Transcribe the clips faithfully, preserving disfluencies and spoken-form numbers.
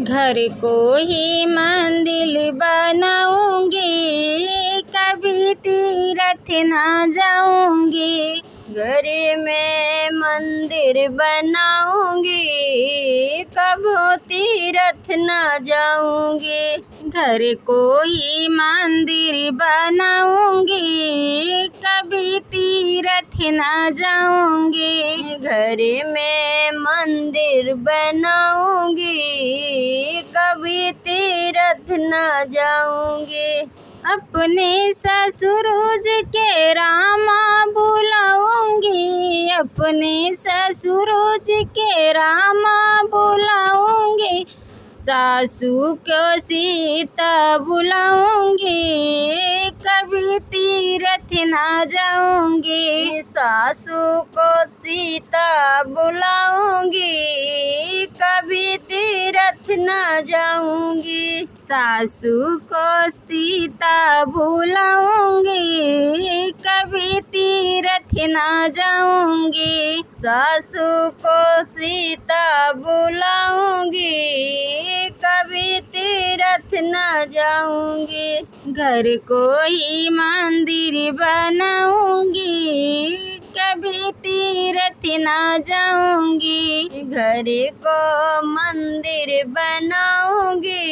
घर को ही मंदिर बनाऊंगी, कभी तीरथ ना जाऊंगी। घर में मंदिर बनाऊंगी, कभो तीरथ ना जाऊंगी। घर को ही मंदिर बनाऊंगी, कभी तीरथ ना जाऊंगी। घर में मंदिर बनाऊंगी, कभी तीरथ ना जाऊंगी। अपने ससुर जी के रामा बुलाऊंगी, अपने ससुर जी के रामा बुलाऊंगी। सासू को सीता बुलाऊंगी, कभी तीरथ ना जाऊंगी। सासू को सीता बुलाऊंगी, कभी तीरथ ना जाऊंगी। सासू को सीता बुलाऊंगी, कभी तीरथ ना जाऊंगी। सासू को सीता बुलाऊंगी, कभी तीरथ ना जाऊंगी। घर को ही मंदिर बनाऊंगी, कभी तीरथ ना जाऊंगी। घर को मंदिर बनाऊंगी,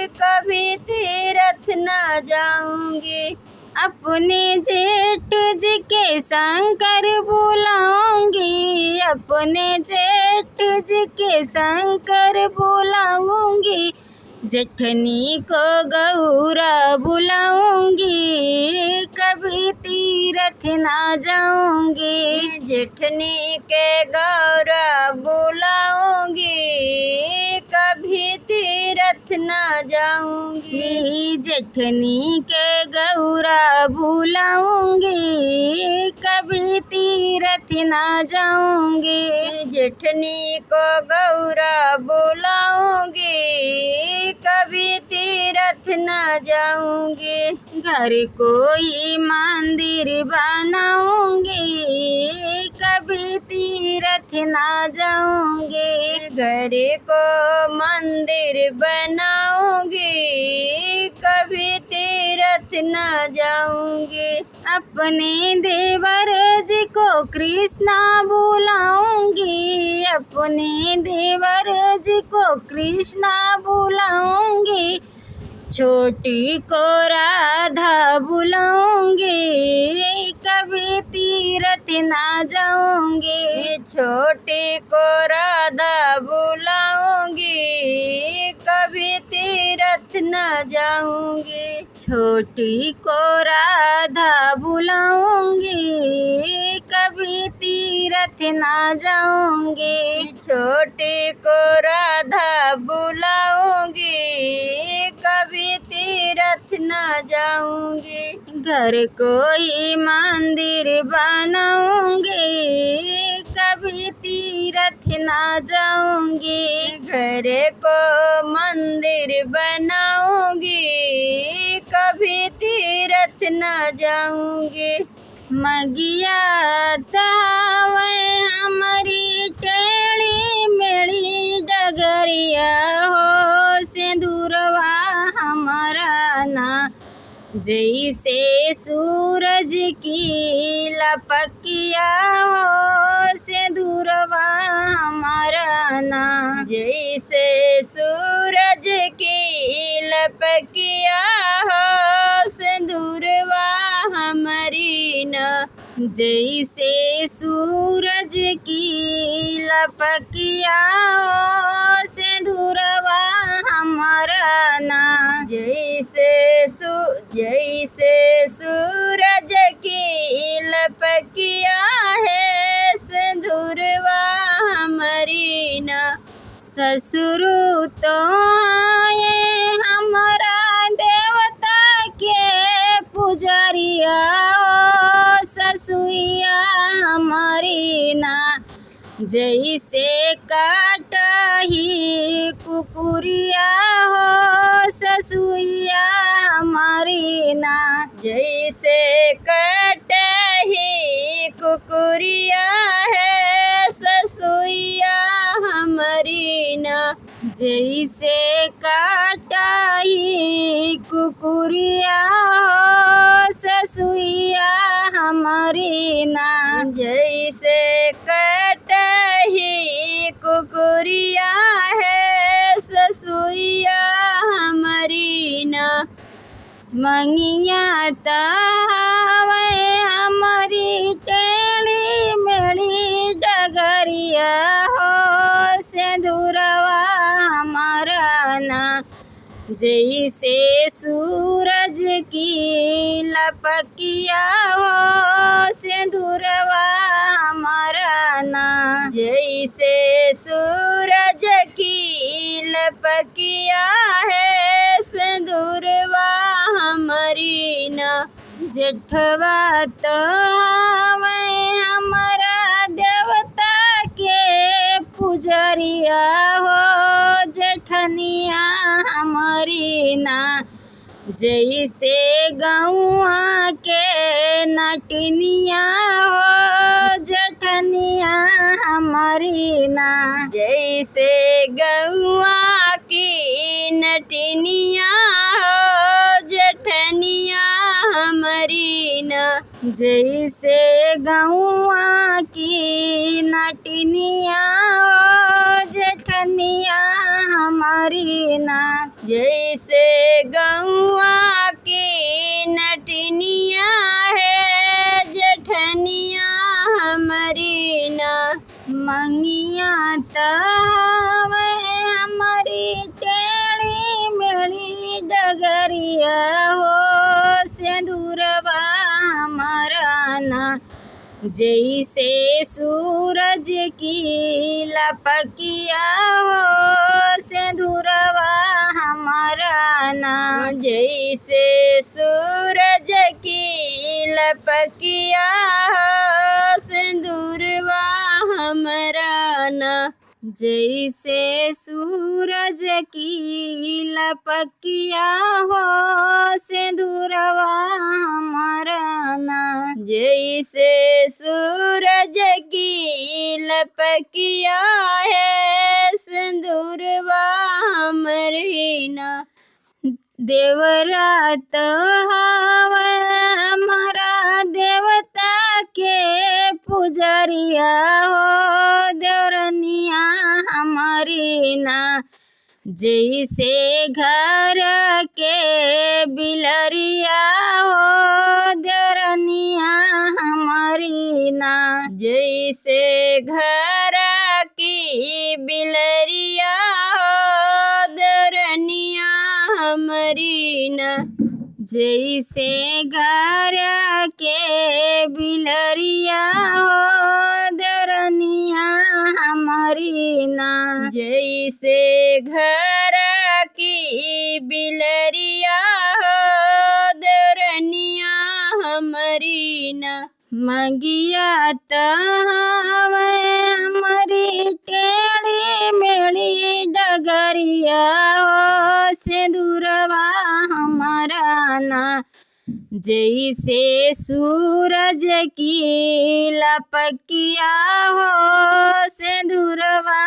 कभी तीरथ ना जाऊंगी। अपने जेठ जी के शंकर बुलाऊंगी, अपने जेठ जी के शंकर बुलाऊंगी। जेठनी को गौरा बुलाऊंगी, कभी तीरथ ना जाऊंगी। जेठनी के गौरा बुलाऊंगी, कभी तीरथ ना जाऊंगी। जेठनी के गौरा बुलाऊंगी, कभी तीरथ ना जाऊंगी। जेठनी को गौरा बुलाऊंगी, कभी तीरथ ना जाऊंगी। घर को ही मंदिर बनाऊंगी, कभी तीरथ ना जाऊंगी। घर को मंदिर बनाऊंगी, कभी तीरथ ना जाऊंगी। अपने देवर जी को कृष्णा बुलाऊंगी, अपने देवर जी को कृष्णा बुलाऊंगी। छोटी को राधा बुलाऊंगी, कभी तीरथ ना जाऊंगी। छोटी को राधा बुलाऊंगी, कभी तीरथ ना जाऊंगी। छोटी को राधा बुलाऊंगी, कभी तीरथ ना जाऊंगी। छोटी को राधा बुलाऊंगी, कभी तीरथ ना जाऊंगी। घर को ही मंदिर बनाऊंगी, कभी तीरथ ना जाऊंगी। घर को मंदिर बनाऊंगी, कभी तीरथ ना जाऊंगी। मगिया तहवे हमरी टेढ़ी मेढ़ी डगरिया हो, सिंदूरवा हमारा ना जैसे सूरज की लपकिया हो, सिंदूरवा हमारा ना। जैसे सूरज की लपकिया हो, सिंदूरवा हमारी ना। जैसे सूरज की लपकिया हो, सिंदूरवा हमारा ना। जैसे सू-, जैसे सूरज की लपकिया है, सिंदूरवा हमारी ना। ससुरु तो आए हमरा देवता के पुजरिया हो, ससुइया हमारी ना। जैसे काटही कुकुरिया हो, ससुइया हमारी ना। जैसे काटही कुकुरिया है, ससुइया हमारी ना। जैसे काटही कुकुरिया हो ससुइया हमरी ना। जैसे काटही कुकुरिया है ससुइया हमरी ना। मंगिया त हवे हमरी टेढ़ी मेढ़ी डगरिया हो, सेंदुरवा हमारा ना। जैसे सूरज की लपकिया हो, सेंदुरवा हमारा ना। जैसे सूरज की लपकिया है, सेंदुरवा हमरी ना। जेठवा तो हवे हमरा देवता के पुजरिया हो, जेठनिया हमरी ना। जैसे गौआ के नटिनिया हो, जेठनिया हमरी ना। जैसे गौआ की नटिनिया हो, जेठनिया हमरी ना। जैसे गौआ की नटिनिया हो, जेठनिया हमरी ना। जैसे गौआ की नटिनिया है, जेठनिया हमरी ना। मंगिया त हवे हमरी टेढ़ी मेढ़ी डगरिया हो, सेंदुरवा हमारा ना। जैसे सूरज की लपकिया हो, सेंदुरवा हमारा ना। जैसे सूरज की लपकिया हो, सेंदुरवा हमारा ना। जैसे सूरज की लपकिया हो, सेंदुरवा हमारा ना। जैसे सूरज की लपकिया है, सेंदुरवा हमरी ना। देवरा त हवे हमरा देवता के पुजरिया हो, देवरनिया हमरी ना। जैसे घर के बिलरिया हो, देवरनिया हमरी ना। जैसे घर की बिलरिया हो, देवरनिया हमरी ना। जैसे घर के बिलरिया हो, देवरनिया हमरी ना। जैसे घर की बिलरिया हो, देवरनिया हमरी ना। मंगिया त हवे हमरी टेढ़ी मेढ़ी डगरिया हो, सेंदुरवा हमारा ना। जैसे सूरज की लपकिया हो, सेंदुरवा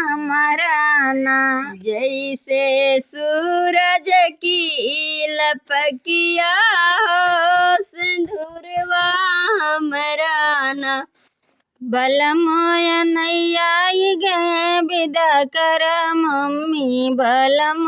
हमारा ना। जैसे सूरज की लपकिया हो, सेंदुरवा हमारा ना। बलम अनैया आई गए बिदा कर मम्मी, बलम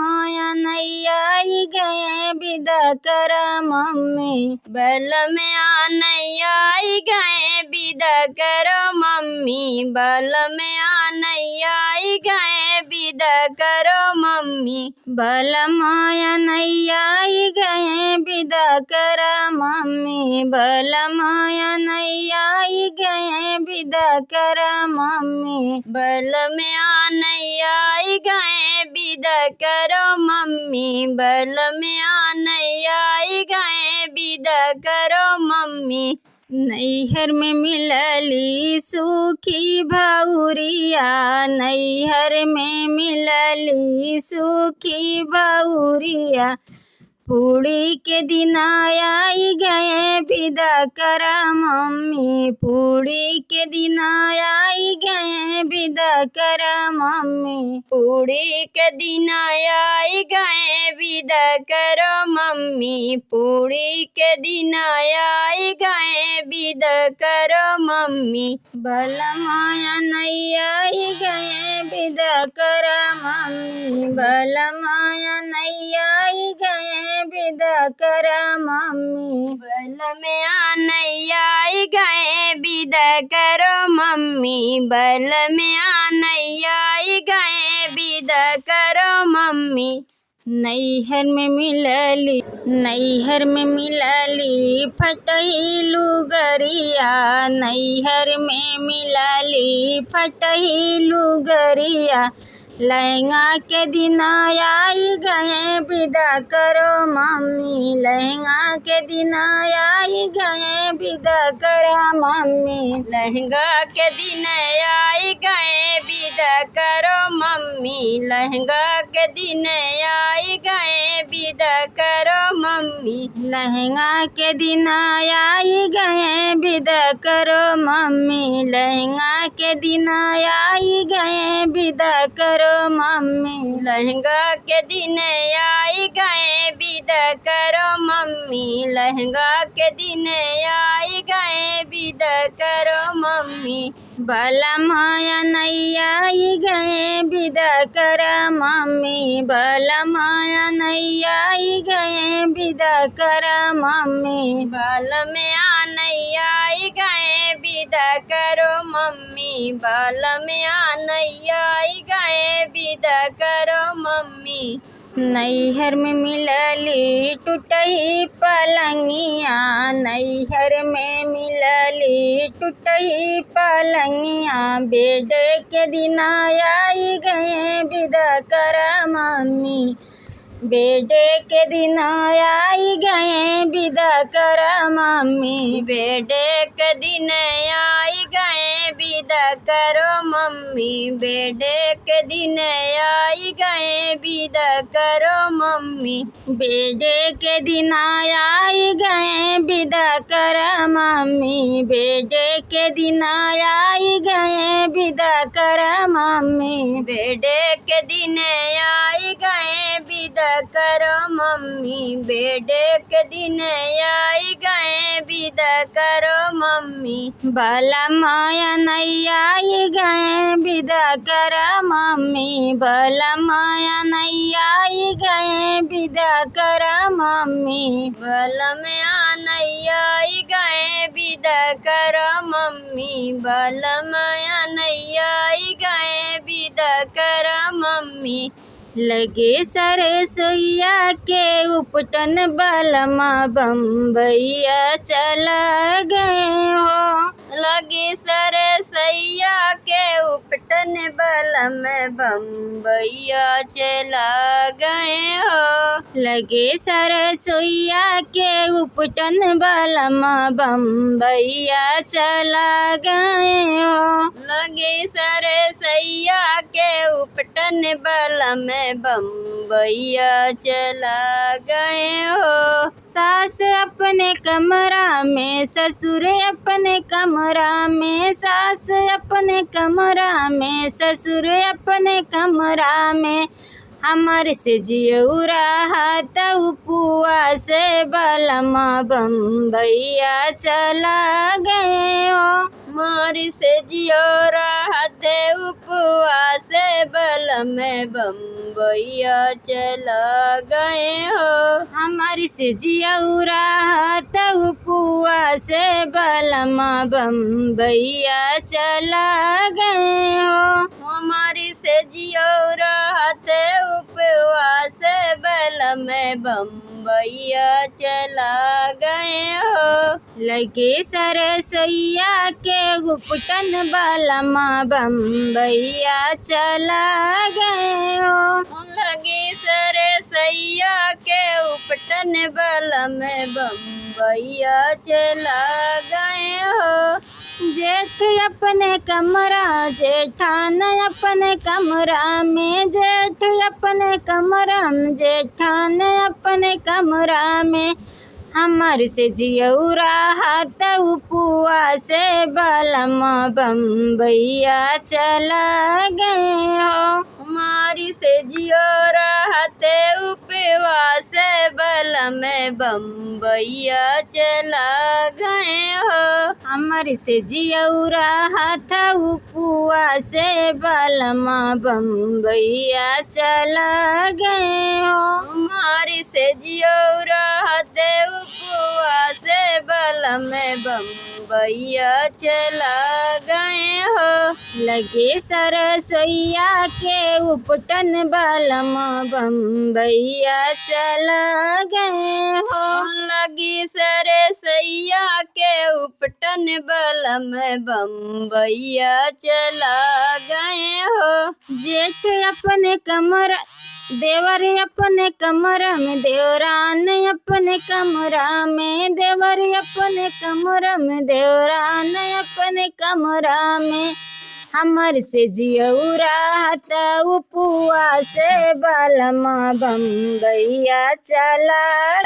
अनैया आई गए बिदा कर मम्मी। बलम अनैया आई गए बिदा कर मम्मी, बलम अनैया आई गए बिदा कर मम्मी। बलम अनैया आई गए बिदा कर मम्मी, बलम अनैया आई गए बिदा कर मम्मी। बलम अनैया आई गए बिदा कर मम्मी, बलम अनैया आई गए बिदा कर मम्मी। नैहर में मिलली सुखी भौरिया, नैहर में मिलली सुखी भौरिया। पूड़ी के दिन आई गए विदा करा मम्मी, पूड़ी के दिन आई गए विदा करा मम्मी। पूड़ी के दिन आई गए विदा करा मम्मी, पूड़ी के दिन आई गए विदा करा मम्मी। बलमा अनैया आई गए विदा करा मम्मी, बलमा अनैया आई गए विदा करा मम्मी। बलमा अनैया आई गए विदा करा मम्मी, बलमा अनैया आई गए विदा करा मम्मी। नैहर में मिलली, नैहर में मिलली फटही लुगरिया, नैहर में मिलली फटही लुगरिया। लहंगा के दिन आई गए विदा करो मम्मी, लहंगा के दिन आई गए विदा करा मम्मी। लहंगा के दिन आई गए विदा करो मम्मी, लहंगा के दिन आई गए विदा करो मम्मी। लहंगा के दिन आई गए विदा करो मम्मी, लहंगा के दिन आई गए विदा करो मम्मी। लहंगा के दिन आई गए विदा करो मम्मी, लहंगा के दिन आई गए विदा करो मम्मी। बलमा अनैया आई गए विदा करा मम्मी, बलमा अनैया आई गए विदा करा मम्मी। बलमा अनैया आई गए विदा करो मम्मी, बलमा अनैया आई गए विदा करो मम्मी। नैहर में मिलली टुटही पलंगिया, नैहर में मिलली टुटही पलंगिया। बेडे के दिन आई गए विदा करा मम्मी, बेडे के दिन आई गए विदा करा मम्मी। बेडे के दिन आई गए विदा करो मम्मी, बेडे के दिन आई गए विदा करो मम्मी। बेडे के दिन आई गए विदा करा मम्मी, बेडे के दिन आई गए विदा करा मम्मी। बेडे के दिन आई गए विदा करो मम्मी, बेडे के दिन आई गए विदा करो मम्मी। बलमा अनैया आई गए विदा करा मम्मी, बलमा अनैया आई गए विदा करा मम्मी। बलमा अनैया आई गए विदा करा मम्मी, बलमा अनैया आई गए विदा करा मम्मी। लगे सरसोइया के उपटन बलमा बम्बैया चला गए हो। लगे सरसोइया के उपटन बलम बम्बैया चला गए हो। लगे सरसोइया के उपटन बलमा बम्बैया चला गए हो। लगे सरसोइया के उपटन बलम बम्बैया चला गए हो। सास अपने कमरा में, ससुर अपने कमरा में, सास अपने कमरा में, ससुर अपने कमरा में। हमर से जियौरा हाथ उपवास बलमा बम्बैया चला गए हो। हमर से जियौरा हाथ उपवास बलम बम्बैया चला गए हो। हमर से जियौरा हाथ उपवास बलमा बम्बैया चला गए हो। हमर से जियौरा हाथ उपवास बलम बम्बैया चला गए हो। लगे सरसोइया के उपटन बलमा बम्बैया चला गए हो। लगे सरसोइया के उपटन बलम बम्बैया चला गए हो। जेठ अपने कमरा, जेठान अपने कमरा में, जेठ अपने कमरा में, जेठान अपने कमरा में। हमर से जियौरा हाथ उपवासे बलमा बम्बैया चला गए हो। हमारी से जियौरा हाथ उपवासे बलम बम्बैया चला गए हो। हमर से जियौरा हाथ उपवासे बलमा बम्बैया चला गए हो। हमारी से जियौरा हाथ उपवासे बलम बम्बैया चला गए हो। लगे सरसोइया के उपटन बलमा बम्बैया चला गए हो। लगी सरसोइया के उपटन बलम बम्बैया चला गए हो। जेठ अपने कमरा, देवर अपने कमरा में, देवरान अपने कमरा में, देवर अपने कमरा में, देवरान अपने कमरा में। हमर से जियौरा हाथ उपवासे बलमा बम्बैया चला